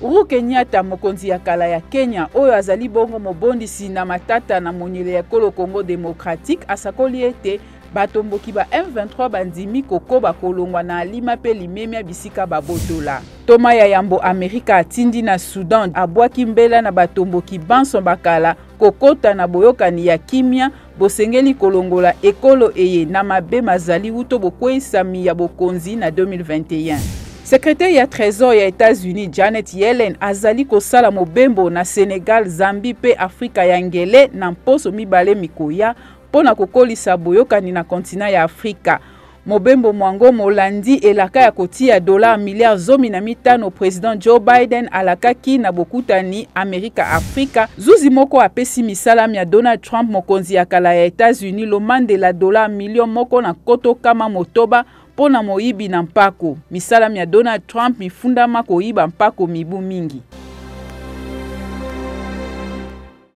Uhuru Kenyatta, mokonzi ya kala ya Kenya oyo azali bongo mobondisi na matata na monyele ya ekolo Congo democratique, asakoli ete batomboki ba M23 bandimi kokoba kolongwa na alima mpe limemia bisika babotola. Ntoma ya yambo Amerika atindi na Sudan abwaki mbela na batomboki banso bakala kokota na boyokani ya kimia bosengeli kolongola ekolo eye na mabe mazali wuto bokweyisami ya bokonzi na 2021. Secretaire ya Trésor ya Etats-Unis Janet Yellen azali kosala mobembo na Senegal, Zambie mpe Afrika ya Ngele na mposo mibale mikoya mpo na kokolisa boyokani na kontina ya Afrika. Mobembo mwango molandi elaka ya kotia dollar milliard 15 president Joe Biden alakaki na bokutani Amerika-Afrika. Zuzi moko apesi misala mya Donald Trump, mokonzi ya kala ya Etats-Unis, lomandela dollar milio moko na nkoto kama motoba mpo na moyibi na mpako. Misala mya Donald Trump mifundama koyiba mpako mibu mingi.